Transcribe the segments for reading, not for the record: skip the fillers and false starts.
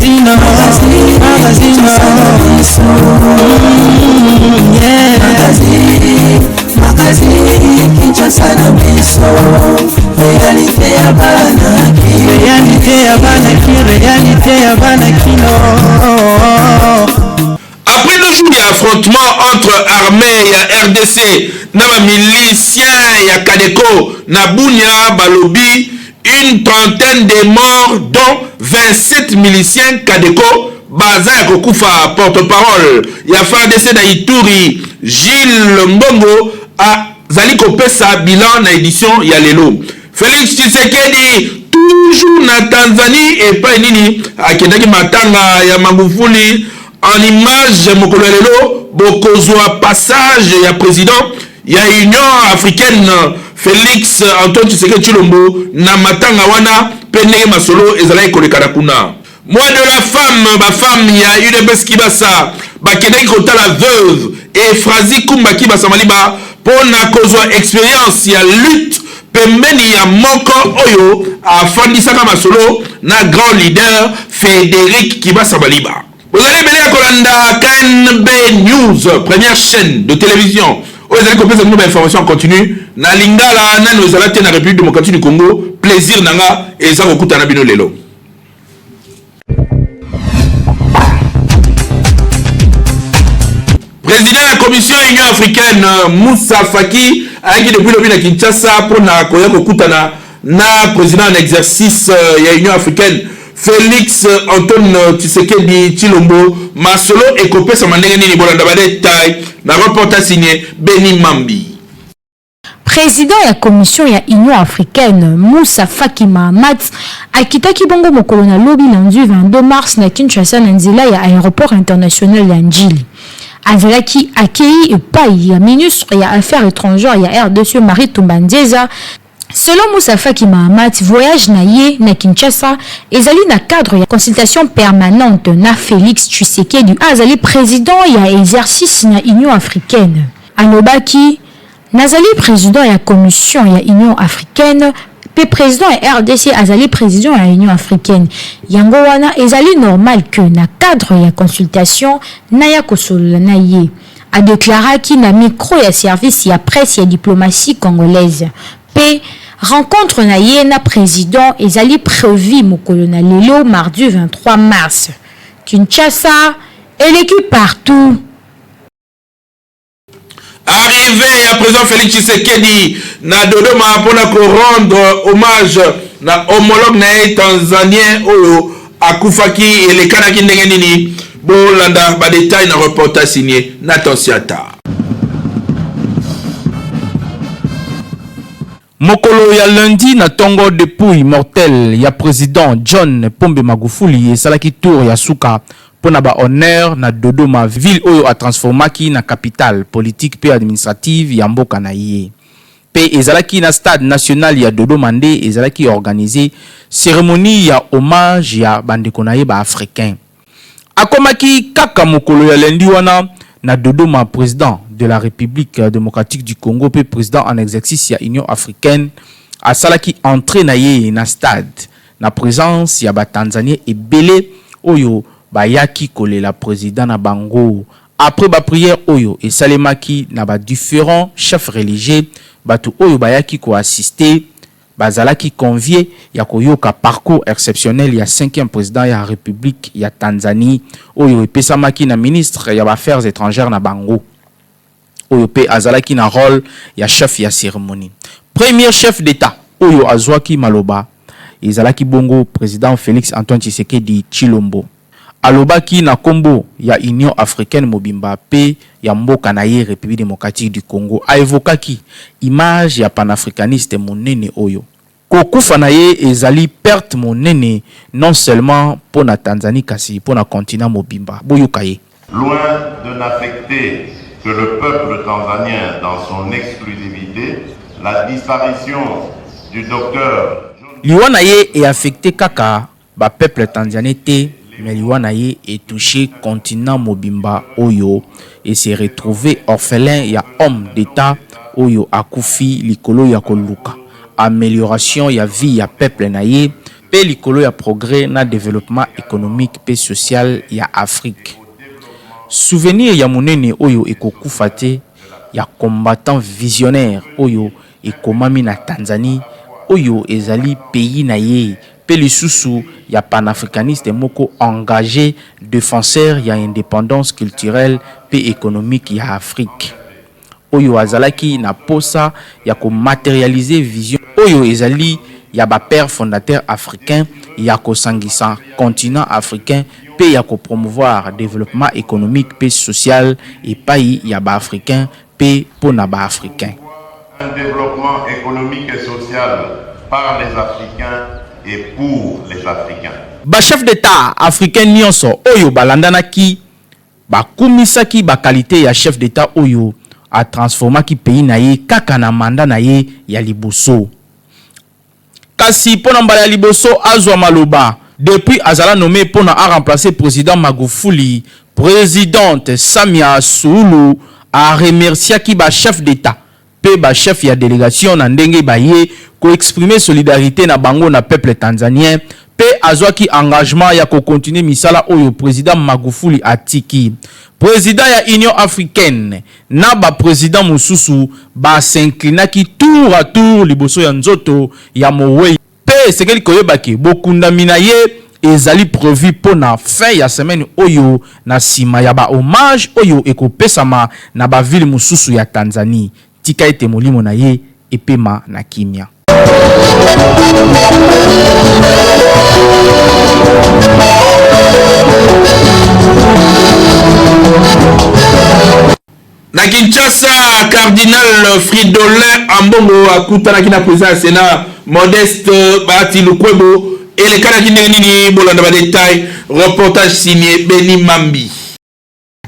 Magazine, magazine, yeah. Magazine, Kinshasa na biso, réalité ya bana Réalité ya bana ki, réalité ya bana kino. Après 2 jours ya affrontement entre armée ya RDC na ba miliciens ya Cadeco na Bunia, balobi une trentaine de morts dont 27 miliciens Cadeco baza ya kokufa. Porte-parole ya FARDC na Ituri, Gilles Ngongo, azali kopesa bilan na édition ya lelo. Félix Tshisekedi toujours na Tanzanie, epai nini akendaki matanga ya Magufuli. En image, mokolo ya lelo bokozwa passage ya président ya Union africaine Félix Antoine Tshisekedi Tshilombo na matanga wana, mpe ndenge masolo ezalaki kolekana kuna. Mois de la femme, bafemme ya UDPS Kibasa bakendaki kotala veuve Efrazi Kumba Kibasa Maliba mpo na kozwa expérience ya lutte pembeni ya moko oyo afandisaka masolo na grand leader Frédéric Kibasa Maliba. Bozali ebele ya kolanda KNB News, première chaîne de télévision oyo ezali kopesa bino bainformation en continu na lingala nano ezala te na République démocratique du Congo. Plaisir na nga eza kokutana bino lelo. Président ya commission Union africaine Moussa Faki ayaki depuis lobi na Kinshasa mpona koya kokutana na président en exercice ya Union africaine Félix Antoine Tshisekedi Tshilombo. Masolo ekopesama ndenge nini? Bolanda badétails na reportage signé Beni Mambi. Président ya commission ya Union africaine Moussa Faki Mahamat akitaki bongo mokolo na lobi lundi 22 mars na Kinshasa na nzela ya aéroport international ya Njili. Azalaki akei epai ya ministre ya Affaires étrangères ya RDC Marie Tumba Nzeza. Selon Moussa Faki Mahamat, voyage na ye na Kinshasa ezali na cadre ya consultation permanente na Félix Tshisekedi, azali président ya exercice na Union africaine. Alobaki: nazali président ya commission ya Union africaine mpe président ya RDC azali président ya Union africaine. Yango wana ezali normal que na cadre ya consultation naya kosolola na ye, adéclaraki na micro ya service ya presse ya diplomatie congolaise. Mpe rencontre na ye na président ezali prévu mokolo na lelo mardi 23 mars. Kinshasa eleki partout. Arrivée ya président Félix Tshisekedi na Dodoma mpona korendre hommage na homologue na ye tanzanien oyo akufaki, elekanaki ndenge nini? Bolanda badétails na reportage signé Nathan Siata. Mokolo ya lundi na ntongo, dépouille mortel ya président John Pombe Magufuli esalaki tour ya suka mpo na bahonneur na Dodoma, ville oyo atransformaki na capitale politique mpe administrative ya mboka na ye. Mpe ezalaki na stade national ya Dodoma nde ezalaki organise cérémonie ya hommage ya bandeko na ye baafricain. Akomaki kaka mokolo ya lundi wana na Dodoma, président de la République démocratique du Congo mpe président en exercice ya Union africaine asalaki entrée na ye na stade na présence ya batanzanien ebele oyo bayaki kolela président na bango. Après baprière oyo esalemaki na badifférents chefs religieux, bato oyo bayaki koassister bazalaki convié ya koyoka parcours exceptionnel ya 5e président ya République ya Tanzanie oyo epesamaki na ministre ya baaffaires étrangères na bango, oyo mpe azalaki na rôle ya chef ya cérémonie. Premier chef d'État oyo azwaki maloba ezalaki bongo président Félix Antoine Tshisekedi Tshilombo. Alobaki na nkombo ya Union africaine mobimba mpe ya mboka na ye République démocratique du Congo. Aévoquaki image ya panafricaniste monene oyo kokufa na ye ezali perte monene non seulement mpo na Tanzanie kasi mpo na continent mobimba. Boyoka ye. Loin de n'affecter que le peuple tanzanien dans son exclusivité, la disparition du docteur Liwa na ye eaffecte kaka bapeuple tanzanien te, mais liwa na ye etouche continent mobimba oyo ese retrouve orphelin ya homme d'État oyo akufi likolo ya koluka amélioration ya vie ya peuple na ye. mpe likolo ya progrès na developpement economique mpe social ya Afrique. Souvenir ya monene oyo ekokufa te ya combattant visionnaire oyo ekomami na Tanzanie oyo ezali pays na ye mpe lisusu ya panafricaniste moko engage, defenseur ya independance culturelle mpe economique ya Afrique oyo azalaki na posa ya ko materialiser vision oyo ezali ya ba pères fondateurs africains ya kosangisa continent africain mpe ya ko promouvoir developpement economique mpe social epayi ya ba africains mpe mpo na ba africains. Un développement économique et social par les Africains et pour les Africains. Ba chefs d'Etat africains nionso oyo balandanaki bakumisaki ba qualites ya chef d'Etat oyo a transformaki pays na ye kaka na mandat na ye ya liboso. Kasi mpo na mbala ya liboso azwa maloba depuis azala nomme mpo na a remplacer president Magufuli, presidente Samia Suluhu a remerciaki ba chefs d'Etat mpe ba chefs ya delegation na ndenge baye ko exprimer solidarite na bango na peuple tanzanien mpe azwaki engagement ya ko continuer misala oyo president Magufuli atiki. President ya Union africaine na ba presidents mosusu ba s'inclinaki tour à tour liboso ya nzoto ya mowei mpe esengeli koyeba ke bokundami na ye ezali prevu mpo na fin ya semaine oyo na sima ya ba hommages oyo ekopesama na ba villes mosusu ya Tanzanie. Tika ete molimo na ye epema na kimia. Na Kinshasa, Cardinal Fridolin Ambongo akutanaki na president ya Senat Modeste Bahati Lukwebo. Elekanaki ndenge nini? Bolanda ba details. Reportage signé Beni Mambi.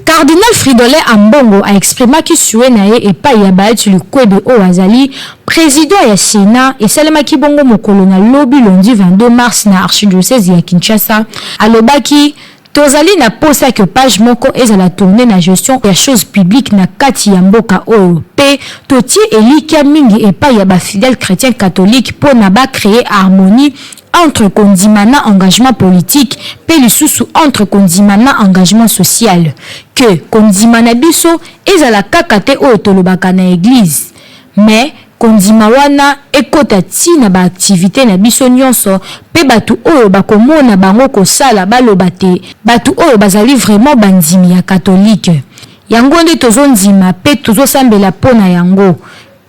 Cardinal Fridolin Ambongo a exprimaki souhait na ye epayi ya Bahati Lukwebe oyo azali president ya Senat, esalemaki bongo mokolo na lobi lundi 22 mars na archidiocèse ya Kinshasa. Alobaki, Tozali na posa que page moko ezala tourner na gestion ya chose publique na kati ya mboka oyo pe totie elikya mingi epayi ya ba fidèles chretiens catholiques po na ba creer harmonie entre kondima na engagement politique pe lisusu entre kondima na engagement social. Que kondima na biso ezala kaka te oyo tolobaka na eglise mais kondima wana ekota ti na ba activites na biso nionso pe batu oyo bakomona bango kosala baloba te batu oyo bazali vraiment bandimi ya catholique. Yango nde tozondima pe tozosambela po na yango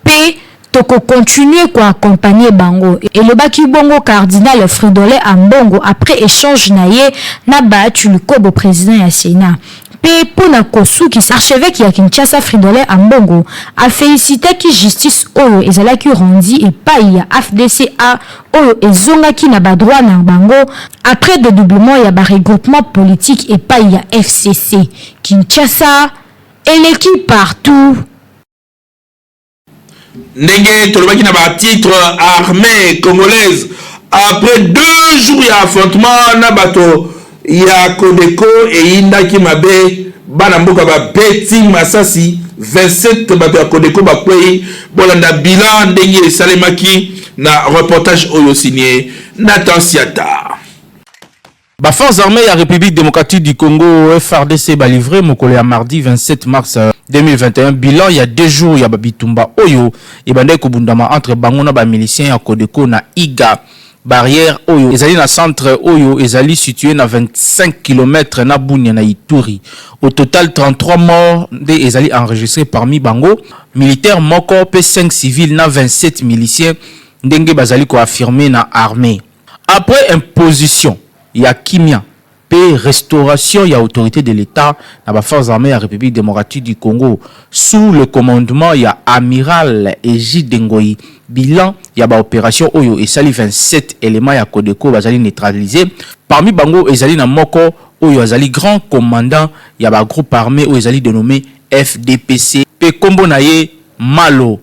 pe toko continuer ko accompagner bango, elobaki bongo cardinal Fridolin Ambongo après echange na ye na Bahati Lukobo, president ya Senat. Mpe mpo na kosukisa, archeveque ya Kinshasa Fridolin Ambongo a felicitaki justice oyo ezalaki rendue epayi ya AFDC-A oyo ezongaki na ba droits na bango après dedoublement ya ba regroupements politiques epayi ya FCC. Kinshasa eleki partout. Ndenge tolobaki na ba titre, armee congolaise après 2 jours ya affrontement na bato ya Codeco eyindaki mabe, bana mboka babeti masasi 27 bato ya Codeco bakwei. Bolanda bilan ndenge esalemaki na reportage oyo signé Nathan Siata. Ba Forces armees ya Republique democratique du Congo, FARDC, ba livrer mokolo ya mardi 27 mars 2021 bilan ya deux jours ya ba bitumba oyo ebandaki kobundama entre bango na ba miliciens ya Codeco na Iga, barrière oyo ezali na centre oyo ezali situe na 25 kilomètres na Bunia na Ituri. Au total 33 morts nde ezali enregistres parmi bango militaire moko mpe 5 civils na 27 miliciens ndenge bazali ko affirmer na armee. Après imposition ya kimia pe restauration ya autorite de l'Etat na ba forces armees ya Republique democratique du Congo sous le commandement ya Amiral Egide Ngoyi, bilan ya ba operations oyo esali 27 elements ya Codeco bazali neutralises, parmi bango ezali na moko oyo azali grand commandant ya ba groupes armes oyo ezali denomme FDPC pe kombo na ye Malo.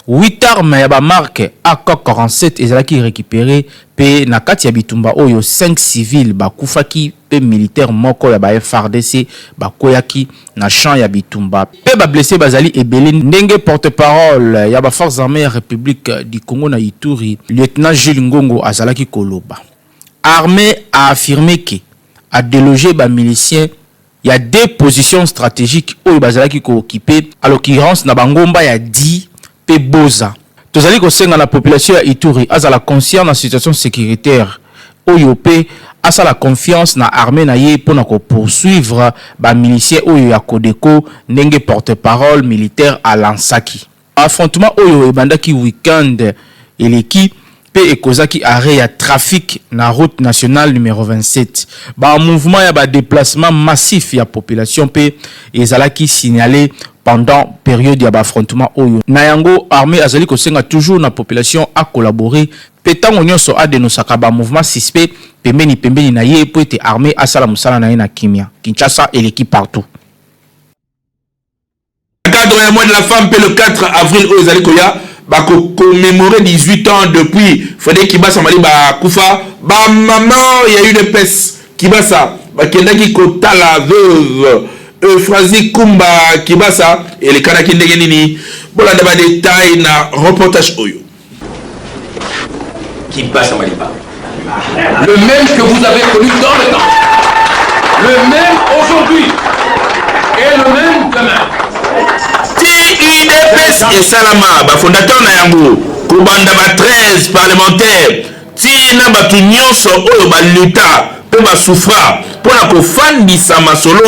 8 armes ya ba marques AK-47 ezalaki recuperer mpe na kati ya bitumba oyo 5 civils bakufaki mpe militaire moko ya ba FARDC bakweyaki na champ ya bitumba mpe ba blesses bazali ebele ndenge porte-parole ya ba forces armees ya Republique du Congo na Ituri, lieutenant Jules Ngongo azalaki koloba. Armee a affirmer que a deloger ba miliciens ya deux positions strategiques oyo bazalaki ko occuper, à l'occurrence na ba ngomba ya Di mpe Boza. Tozali kosenga na population ya Ituri azala conscient na situation securitaire oyo mpe asala confiance na armee na ye mpo na ko poursuivre ba miliciens oyo ya Codeco, ndenge porte-parole militaire a lancaki. Affrontement oyo ebandaki week-end eleki mpe ekozaki arret ya trafic na route nationale numero 27. Ba mouvements ya ba deplacements massifs ya population mpe ezalaki signaler pendant periode ya ba affrontements oyo. Na yango, armee azali kosenga toujours na population a collaborer mpe tango nionso a denoncaka ba mouvements suspects pembeni pembeni na ye mpo ete armee asala mosala na ye na kimia. Kinshasa eleki partout. Na cadre ya mois de la femme mpe le 4 avril oyo ezali koya bako commemorer 18 ans depuis Frederic Kibasa Maliba akufa, ba maman ya udps Kibasa bakendaki kotala veuve Euphrasie Kumba Kibasa elekanaki ndenge nini? Bolanda ba details na reportage oyo. Kibasa Maliba. Le même que vous avez connu dans le temps. Le même aujourd'hui. Et le même demain. Ti udps esalama ba fondateur na yango kobanda ba 13 parlementaires ti na bato nyonso oyo ba luta mpe ba souffra mpo na kofandisa masolo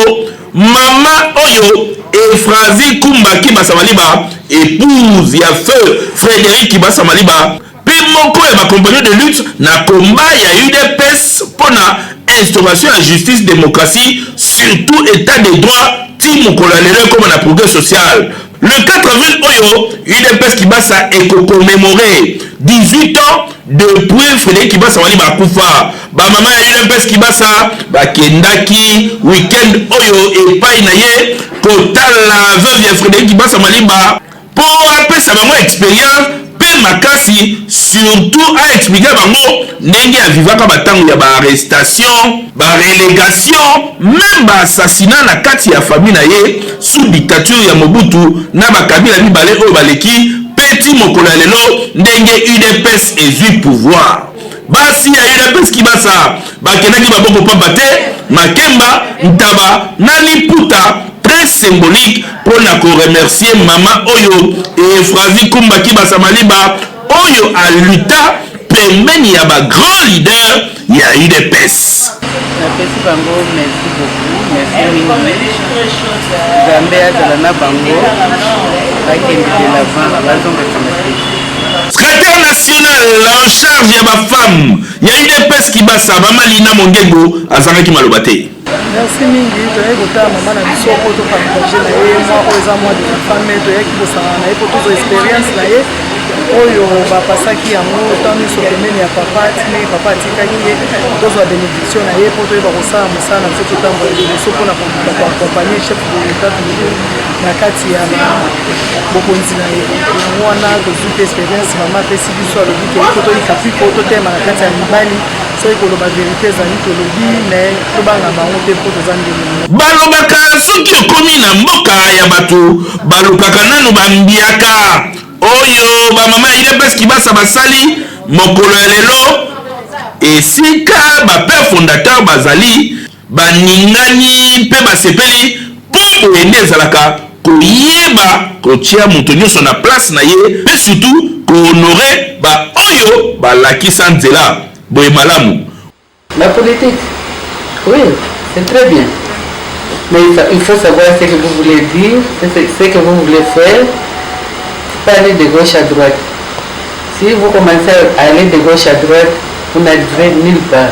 mama oyo Euphrasie Kumba Kibasa Maliba epouse ya feu Frederic Kibasa Maliba mpe moko ya ba compagnons de lutte na combat ya udps mpo na instauration ya justice, democratie surtout etat de droit ti mokolo ya lelo ekoma na progrès social. Le 4 avril oyo, udps Kibasa eko commemorer 18 ans depuis Frederic Kibasa Maliba akufa. Ba mama ya udps Kibasa bakendaki week-end oyo epai na ye kotala veuve ya Frederic Kibasa Maliba mpo apesa bango experience mpe makasi, surtout a expliquer bango ndenge avivaka ba tango ya ba arrestation, ba relegation, meme ba assassinat na kati ya famille na ye sous dictature ya Mobutu na ba Kabila mibale oyo baleki mpe ti mokolo ya lelo ndenge udps ezui pouvoir. Basi ya udps Kibasa bakendaki maboko pamba te, makemba, ntaba na liputa très symbolique mpo na ko remercier mama oyo Euphrasie Kumba Kibasa Maliba oyo a lutta pembeni ya ba grands leaders ya udps. Napesi bango merci beaucoup, merci mingi. Nzambe azala na bango, bakende de l'avant, bazonga nsima te. Secretaire national en charge ya ba femmes ya udps Kibasa, mama Lina Mongengo azangaki maloba te. Merci mingi, toyaki kotala mama na biso mpo to partage na ye mwa oyo eza mwa de la femme, toyaki kosangana na ye mpo tozwa experience na ye oyo bapasaki yango ntango nyonso pembeni ya papa ti papa atikaki ye, tozwa benediction na ye mpo toyeba kosala mosala na biso, totambola liboso mpona koaccompagne chef de l'etat toujours na kati ya bokonzi na ye. Yango wana tozwi mpe experience mama apesi biso, alobi ke po toyika mpiko, totelema na kati ya mibali. Soki koloba verite ezali tolobi mais tobanga bango te po toza ndenge moko. Balobaka soki okomi na mboka ya batu balukaka nanu ba mbiaka oyo ba mama ya udps kibasa basali mokolo ya lelo esika ba père fondateur bazali Baningani mpe basepeli mpo boye nde ezalaka koyeba kotia moto nionso na place na ye mpe surtout ko honorer ba oyo balakisa nzela. Boye malamu. La politique oui c'est très bien mais il faut savoir ce que vous voulez dire ce que vous voulez faire faut pas aller de gauche à droite si vous commencez à aller de gauche à droite vous n'arriverez nulle part.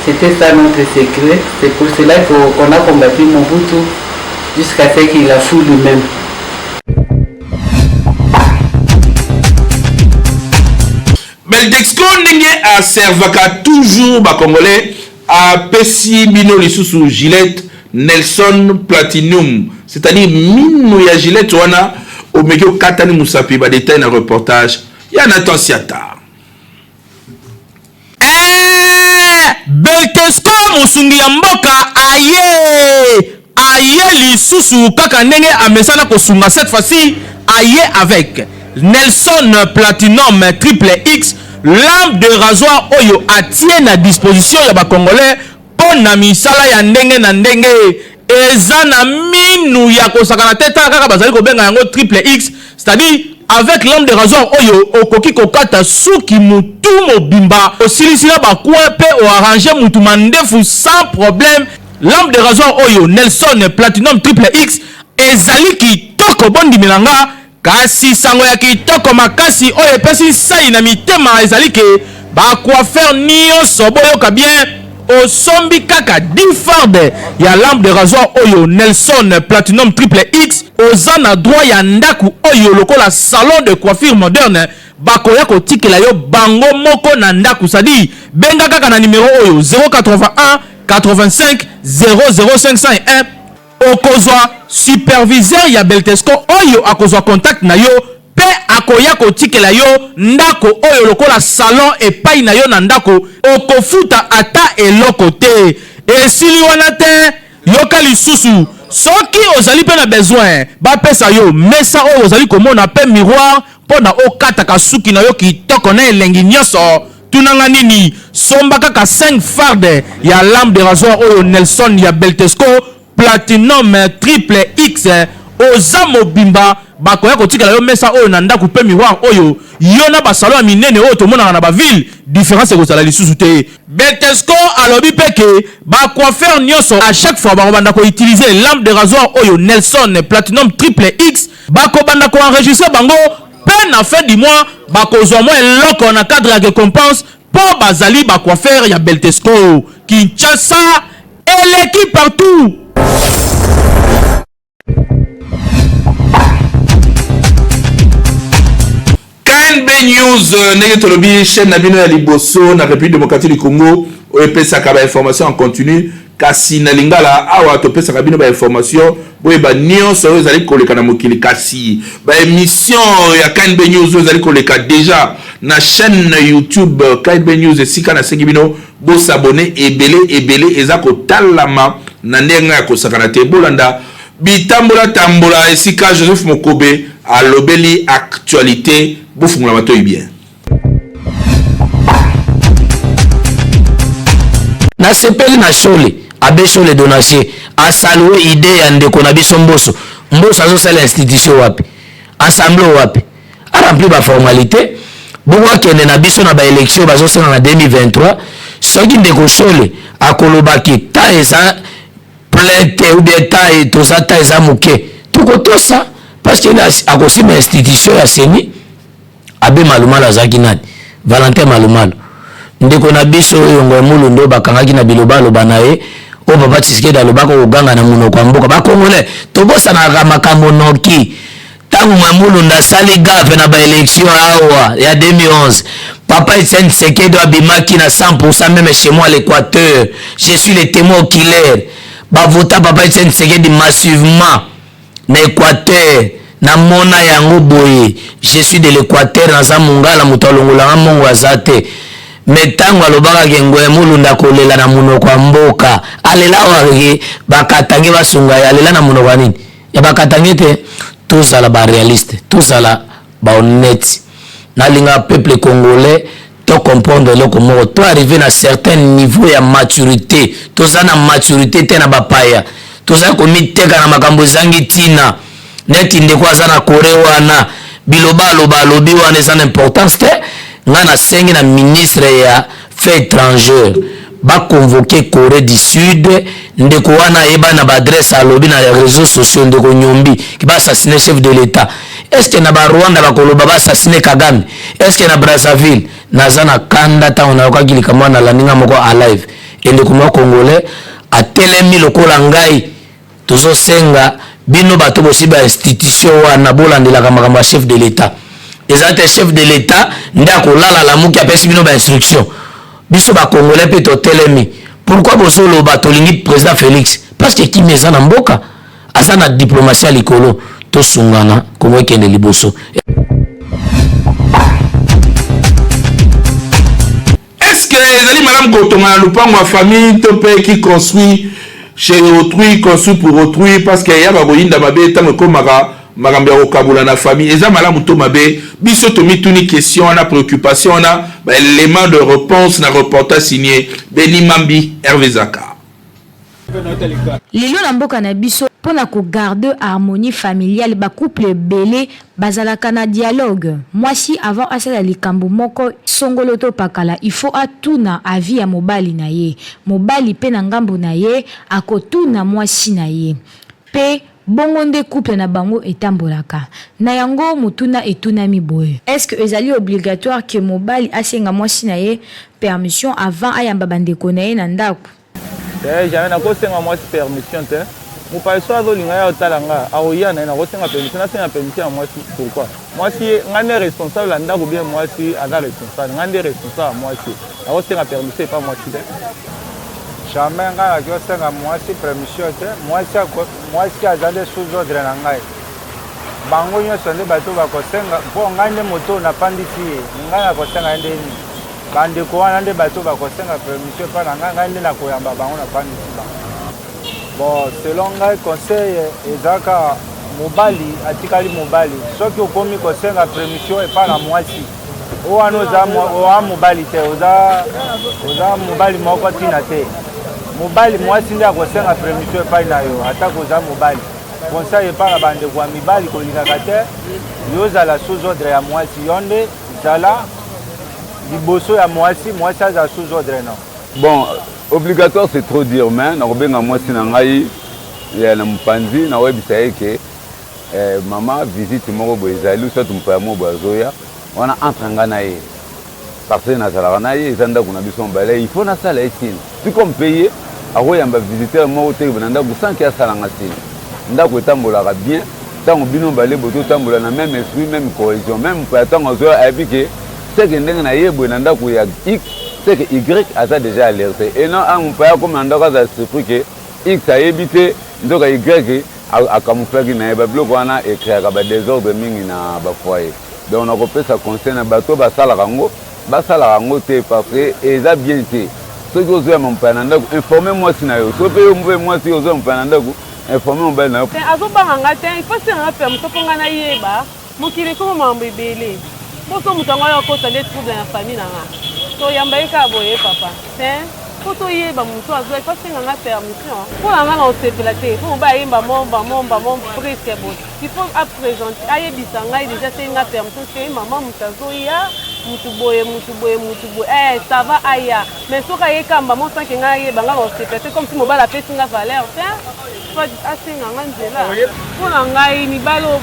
C'était ça notre secret, c'est pour cela qu'on a combattu Mobutu jusqu'à ce qu'il a fou lui-même. Beldexco ndenge a servaka toujours ba congolais apesi bino lisusu Gillette Nelson Platinum c'est-à-dire minu ya Gillette wana Omeki okatani musapi ba detail na reportage ya Nathan Siata. Eeh Beltesco mosungi ya mboka aye aye lisusu kaka ndenge amesana kosunga cette fois ci aye avec Nelson Platinum Triple X lame de rasoir oyo atie na disposition ya ba congolais mpo na misala ya ndenge na ndenge. Eza na minu ya kosakana te, tala kaka bazali kobenga yango triple X, c'est-à-dire avec lame de rasoir oyo okoki kokata suki mutu mobimba, osilisi na ba coin pe o arranger mutu mandefu sans problème. Lame de rasoir oyo Nelson Platinum Triple X ezali kitoko, bondimela nga. Kasi sango ya kitoko makasi oyo epesi nsai na mitema ezali ke ba coiffeurs nionso boyoka bien, osombi kaka 10 fardes ya lampe de rasoir oyo Nelson Platinum Triple X, oza na droit ya ndaku oyo lokola salon de coiffure moderne bakoya kotikela yo bango moko na ndaku, c'est-à-dire benga kaka na numero oyo 081 85 00 501. Okozwa superviseur ya Beltesco oyo akozwa contact na yo pe akoya kotikela yo ndako oyo lokola salon epayi na yo na ndako, okofuta ata eloko te. Esili wana te, yoka lisusu, soki ozali pe na besoin bapesa yo mesa oyo ozali komona pe miroir mpo na okataka suki na yo kitoko na elengi nionso, tuna nga nini, somba kaka 5 fardes ya lame de rasoir oyo Nelson ya Beltesco Platinum Triple X, oza mobimba, bakoya kotikela yo mesa oyo na ndaku pe miroir oyo, yo na ba salons ya minene oyo tomonaka na ba villes, difference ekozala lisusu te. Beltesco alobi pe ke ba coiffeurs nionso à chaque fois bakobanda ko utiliser lame de rasoir oyo Nelson Platinum Triple X, bakobanda ko enregistrer bango pe na fin du mois bakozwa mwa eloko na cadre ya recompense po bazali ba coiffeurs ya Beltesco. Kinshasa eleki partout! KNB News ndenge tolobi chaîne na bino ya liboso na République démocratique du Congo oyo epesaka ba information en continu kasi na lingala awa topesaka bino ba information boyeba nyonso oyo ezali koleka na mokili kasi ba émission ya KNB News oyo ezali koleka déjà na chaîne YouTube KNB News esika nasengi bino bosabone ebele ebele eza kotalama na ndenge ya kosakana te bolanda Bitambola tambola esika Joseph Mokobe alobeli actualite bofungola matoyi bien. Nasepeli na Shole, Abbe Shole Donatien a saluer idee ya ndeko na biso Mboso. Mboso azosala institution wapi? Assemblée wapi? A remplir ba formalites bongo akende na biso na ba elections bazosenga na 2023. Soki ndeko Shole akoloba ke temps eza plein te ou bien temps toza temps eza moke, tokotosa parce que akosimba institution ya CENI. Abe Malumalu azalaki nani? Valentin Malumalu ndeko na biso oyo Ngoy Mulunda oyo bakangaki na bilobaloba na ye oyo papa Tshisekedi alobaka koganga na monoko ya mboka. Ba Congolais tobosanaka makambo noki. Tango Ngoy Mulunda asali gaffe na ba election awa ya 2011, papa Etienne Tshisekedi abimaki na 100% meme chez moi à l'Equateur. Je suis le témoin oculaire. Ba vota papa Etienne Tshisekedi massivement na Equateur. Namona yango boye, je suis de l'Equateur, naza mungala, moto alongola nga mongo aza te. Mais tango alobaka ke Ngoy Mulunda akolela na monoko ya mboka, alela awa ke ba Katangais basunga ye, alela na monoko ya nini? Ya ba Katangais te. Tozala ba realiste, tozala ba honnete. Nalinga peuple congolais to comprendre eloko moko, to arriver na certain niveau ya maturite. Toza na maturite te na bapaya, toza komiteka na makambo ezangi tina. Neti ndeko aza na Coree wana, biloba aloba alobi wana eza na importance te. Nga nasengi na ministre ya affaires étrangères ba convoquer Coree du Sud, ndeko wana ayeba na ba adresse alobi na réseaux sociaux, ndeko Nyombi ki ba assassiner chef de l'État. Est-ce que na ba Rwanda bakoloba ba assassiner Kagame? Est-ce que na Brazzaville? Naza na kanda tango nayokaki likambo wana, nalandi nga moko a live e ndeko moko congolais atelemi lokola ngai. Tozosenga bino bato bosi ba institution wana bolandelaka makambo ya chef de l'État. Eza te chef de l'État nde akolala alamuki apesi bino ba instruction. Biso ba congolais pe totelemi. Pourquoi bozoloba tolingi président Félix? Parce que kimia eza na mboka, aza na diplomatie ya likolo. Tosungana Congo ekende liboso. Est-ce que ezali malamu kotonga na lupango ya famille to mpe qui construit chez autrui construit pour autrui parce que ya bakoyinda mabe ntango ekomaka makambo ya kokabola na famille eza malamu to mabe? Biso tomituni question wana, préoccupation wana, ba élément de réponse na reportage signé Beni Mambi, Hervé Zaka. Lelo na mboka na biso, mpo na ko garder harmonie familiale, ba couples ebele bazalaka na dialogue. Mwasi avant asala likambo moko songolo to pakala, il faut atuna avis ya mobali na ye. Mobali pe na ngambo na ye akotuna mwasi na ye. Pe bongo nde couple na bango etambolaka. Na yango motuna etunami boye. Est-ce que ezali obligatoire que mobali asenga mwasi na ye permission avant ayamba ba ndeko na ye na ndaku? Te jamais nako senga mwasi permission te mopaya soki azo linga aya kotala nga akoya naye nako senga permission nasenga permission ya mwasi pourquoi mwasi ye nga nde responsable ya ndako bien mwasi aza responsable nga nde responsable ya mwasi nako senga permission epa mwasi te. Jamais ngai nakoki kosenga mwasi permission te mwasi mwasi aza nde sous ordre na ngai bango nyonso nde bato bakosenga mpo ngai nde moto nafandisi ye ngai nakosenga ye nde nini Ba ndeko wana nde bato bakosenga permission epai na ngai, ngai nde nakoyamba bango nafandisi bango. Bon, selon ngai conseil eza kaka mobali atikali mobali, soki okomi kosenga permission epai na mwasi oyo wana oza oa mobali te, oza oza mobali moko ntina te. Mobali mwasi nde akosenga permission epai na yo atako oza mobali. Conseil epai na bandeko ya mibali, kolingaka te yo ozala sous ordre ya mwasi, yo nde Zala liboso ya muasi, muasi azala sous ordre no. Bon, obligatoire c'est trop dire, mais nakobenga mwasi na ngai ya na mopanzi, nakoyebisa ye ke eh, mama visite moko boye ezali, soit mopaya moko boye azoya wana entre ngai na ye, parce que nazalaka na ye, eza ndako na biso mobale, il faut nasala ye signe. Tout comme mpe ye akoyamba visiteur moko te na ndako sans ke asala nga signe. Ndako etambolaka bien ntango bino mibale bototambola na meme esprit, meme cohesion, meme mopaya ntango azoya ayebi ke seke ndenge na ye boye na ndako ya X, seke Y aza dejà alerte, et non mopaya akoma na ndako azala surpris ke X ayebi te, nzoka Y acamouflaki na ye. Babiloko wana ecreaka ba desordre mingi na ba foyer. Donc nakopesa conseil na bato basalaka yango, basalaka yango te, parce que eza bien te. Soki ozoyamba mopaya na ndako, informe mwasi na yo. Soki mpe yo mpe mwasi ozoyamba mopaya na ndako, informe mobali na yo. Te azobanga nga te, il faut asenga nga permission mpo nga nayeba. Mokili ekoma makambo ebele, mpo so moto yango aye akota nde trouble na famille na nga, toyamba ye kaka boye papa te, mpo toyeba moto azoya, il faut asenga nga permission. Mpo na nga nakosepela te mpo mobali ayemba momba momba mo brusque boye, il faut a presente ayebisa ngai dejà, asengi nga permission te, mama moto azoya mutu boye mutu boye mutu boye, eh ça va aya. Mais soki aye kamba mo sans que ngai ayeba, ngai nakosepela te, comme si mobali apesi nga valeur te, soit asenga nga nzela. Mpo na ngai mibali oyo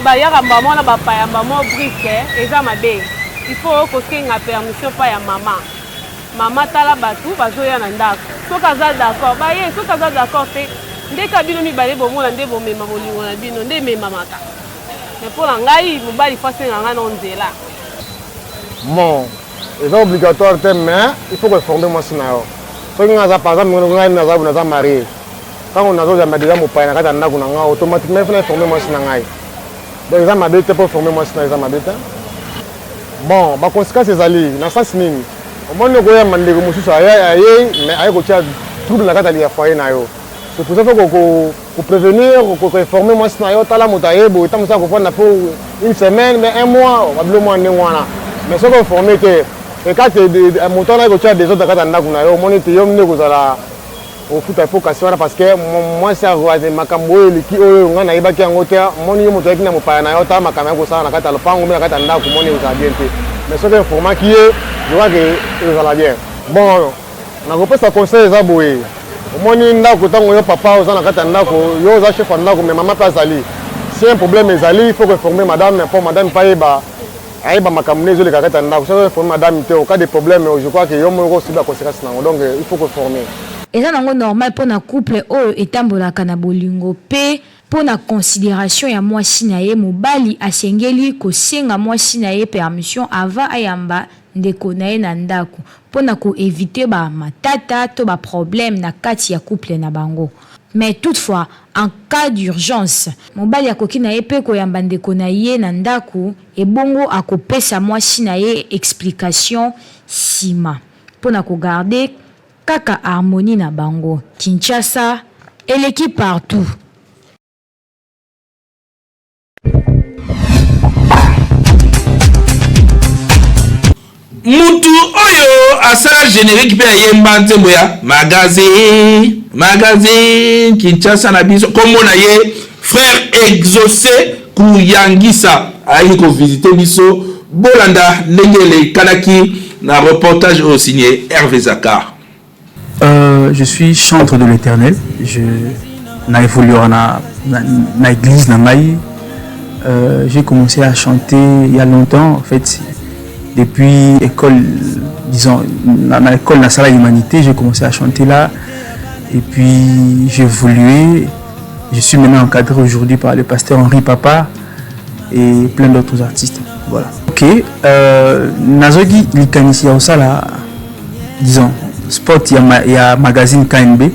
bayaka mbala moko na bapaya mbala moko brusque eza mabe, il faut kosenga permission epai ya mama. Mama tala batu bazoya na ndako, soki aza d'accord baye, soki aza d'accord te nde kaka bino mibale bomona nde bomema bolingo na bino nde ememamaka. Mais mpo na ngai mobali faut asenga ngai nao nzela. Bon, eza obligatoire te, mais il faut koinforme mwasi na yo. Soki ngai naza, par exemple ngai naza naza marie, ntango nazoyamba deja mopaya na kati ya ndako na ngai, automatiquement il faut na informe mwasi na ngai. Donc eza mabe te mpo informe mwasi na yo, eza mabe te. Bon, ba conséquences ezali na sens nini? Omoni okoyamba ndeko mosusu ayei, mais aye kotia trouble na kati ya foyer na yo. C'est pour ça faut ko prévenir, ko informer mwasi na yo, tala moto aye boye, ntango mosusu akofanda po une semaine mais un mois, babilo mwa ndenge wana. Mais soki informe te, ekati moto wana aye kotia désordre na kati ya ndako na yo, omoni te yo nde kozala ofuta po kasi wana, parce que mwasi makambo oyo eleki oyo ngai nayebaki yango te. Omoni yo moto ayaki na mopaya na yo, tala makambo ya kosala na kati ya lopango mpe na kati ya ndako, omoni ekozala bien te. Mais soki informaki ye, je crois que ekozala bien. Bon, nakopesa conseil eza boye. Omoni ndako, ntango yo papa oza na kati ya ndako, yo oza chef ya ndako, mais mama mpe azali. Si un problème ezali, il faut koinforme madame, mpo madame mpe ayeba makambo nde ezoleka kati ya ndako. Soki informe madame te, au cas de problème, je crois que yo moko osubi ba conséquence nango. Donc il faut koinforme. Eza nango normal mpo na couple oyo etambolaka na bolingo mpe mpo na consideration ya mwasi na ye, mobali asengeli kosenga mwasi na ye permission avant ayamba ndeko na ye na ndaku mpo na ko eviter ba matata to ba problèmes na kati ya couple na bango. Mais toutefois, en cas d'urgence, mobali akoki na ye mpe koyamba ndeko na ye na ndako, ebongo akopesa mwasi na ye explication sima mpo na ko garder kaka harmonie na bango. Kinshasa eleki partout. Mutu oyo asala generique pe ayemba nzembo ya magazine magazine Kinshasa na biso kombo na ye frère Exauce Kuyangisa ayaki ko visiter biso bolanda ndenge elekanaki na reportage oyo signe Hervé Zakar. Euh, je suis chantre de l'éternel. Je na évolué na, na, na église na ngai. Euh, j'ai commencé à chanter il y a longtemps en fait. Depuis école, disons, na, na école na salle humanité, j'ai commencé à chanter là. Et puis j'ai évolué. Je suis maintenant encadré aujourd'hui par le pasteur Henri Papa et plein d'autres artistes. Voilà. Ok, euh, Nazogi likanisi ya osala disons, spot ya, ma, ya magazine KNB.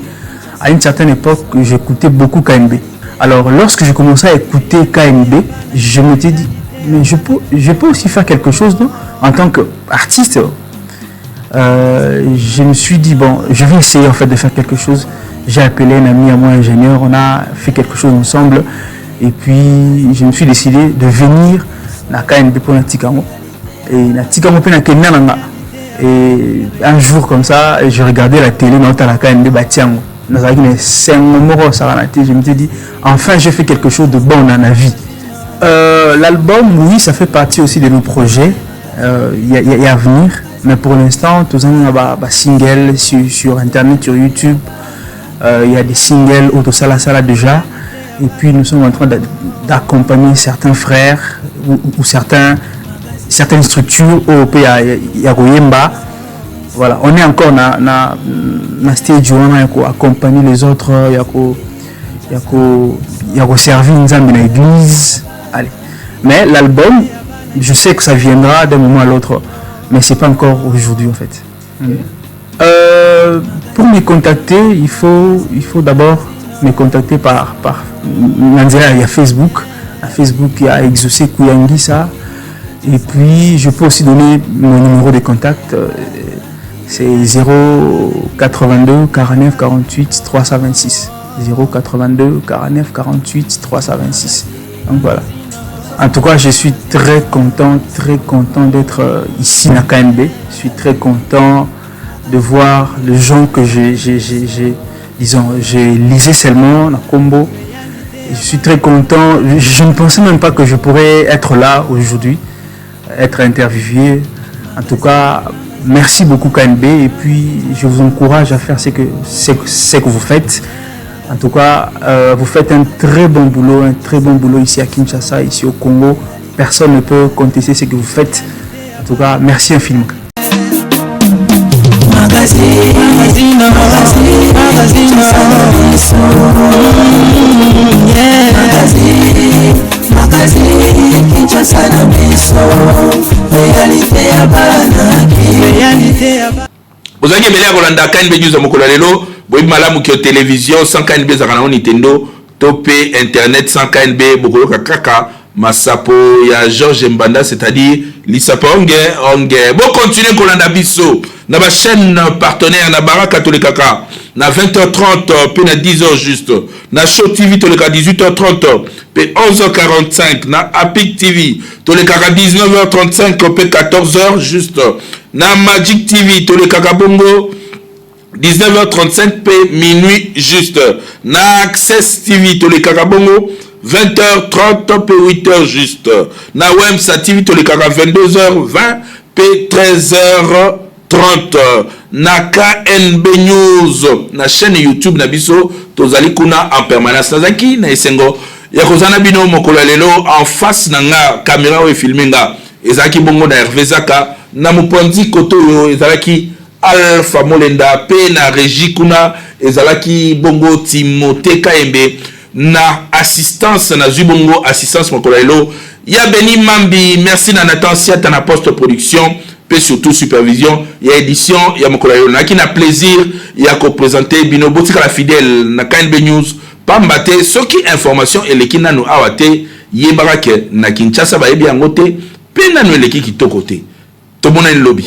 À une certaine époque, j'écoutais beaucoup KNB. Alors, lorsque je commençais à écouter KNB, je me suis dit, mais je peux, je peux aussi faire quelque chose, non En tant qu'artiste, euh, je me suis dit, bon, je vais essayer en fait de faire quelque chose. J'ai appelé un ami à moi, ingénieur, on a fait quelque chose ensemble. Et puis, je me suis décidé de venir à KNB pour Tikango. Et na tikango mpe nakenda na nga. Et un jour comme ça, je regardais la télé, naotala KNB batia yango. Nazalaki na esengo moko osakana te. Je me suis dit, enfin j'ai fait quelque chose de bon dans ma vie. Euh, L'album, oui, ça fait partie aussi de nos projets. Euh, il y, y, y a à venir. Mais pour l'instant, tous en ba, ba single sur, sur internet, sur YouTube. Euh, il y a des singles Autosala Sala déjà. Et puis nous sommes en train d'accompagner certains frères ou, ou certains, certaines structures au ya, ya koyemba. Voilà, on est encore na, na, na stage wana ya accompagner les autres, ya ko ya ko ya ko servir nzambe na église. Allez. Mais l'album, je sais que ça viendra d'un moment à l'autre, mais c'est pas encore aujourd'hui en fait. Mm. Euh, pour me contacter, il faut, il faut d'abord me contacter par, par il y a Facebook. À Facebook, il y a Exaucé Kouyangisa. Et puis, je peux aussi donner mon numéro de contact. C'est 082 49 48 326. 082 49 48 326. Donc voilà. En tout cas, je suis très content, très content d'être ici à KNB. Je suis très content de voir les gens que j'ai, disons, j'ai lisé seulement dans Combo. Je suis très content. Je ne pensais même pas que je pourrais être là aujourd'hui, être interviewé. En tout cas, merci beaucoup KNB. Et puis, je vous encourage à faire ce que, ce, ce que vous faites. En tout cas, euh, vous faites un très bon boulot, un très bon boulot ici à Kinshasa, ici au Congo. Personne ne peut contester ce que vous faites. En tout cas, merci infiniment. Bozalaki ebele ya kolanda KNB News ya mokolo ya lelo. Boyebi malamu que television sans KNB ezalaka nango Nintendo to pe internet sans KNB bokoyoka kaka masapo ya Georges Mbanda, c'est-à-dire lisapo onge onge. Bo continuer kolanda biso na ba chaînes partenaires na Baraka tolekaka na 20h30 pe na 10h juste, na Show TV toleka 18h30 pe 11h45, na Apic TV tolekaka 19h35 pe 14h juste, na Magic TV tolekaka bongo 19h35 pe minuit juste, na Access TV tolekaka bongo 20h30 pe 8h juste, na Wemsa TV tolekaka 22h20 pe 13h30, na KNB News na chaîne YouTube na biso tozali kuna en permanence. Nazalaki na esengo ya kozala na bino mokolo ya lelo. En face na nga caméra oyo efilme nga ezalaki bongo na Hervé Zaka, na mopanzi koto oyo ezalaki Alpha Molenda, pe na régie kuna ezalaki bongo Timothée Kayembe, na assistance nazwi bongo assistance mokolo ya lelo ya Beni Mambi. Merci na Nathan Siata na post production pe surtout supervision ya édition ya mokolo ya lelo. Nazalaki na plaisir ya kopresente bino. Botikala fidèle na KNB News, pamba te soki information eleki nanu awa te, yebaka ke na Kinshasa bayebi yango te mpe nanu eleki kitoko te. Tomonani lobi.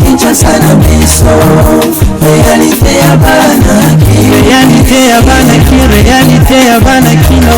Kinshasa na biso, réalité ya bana, réalité ya bana ki, réalité ya bana kino.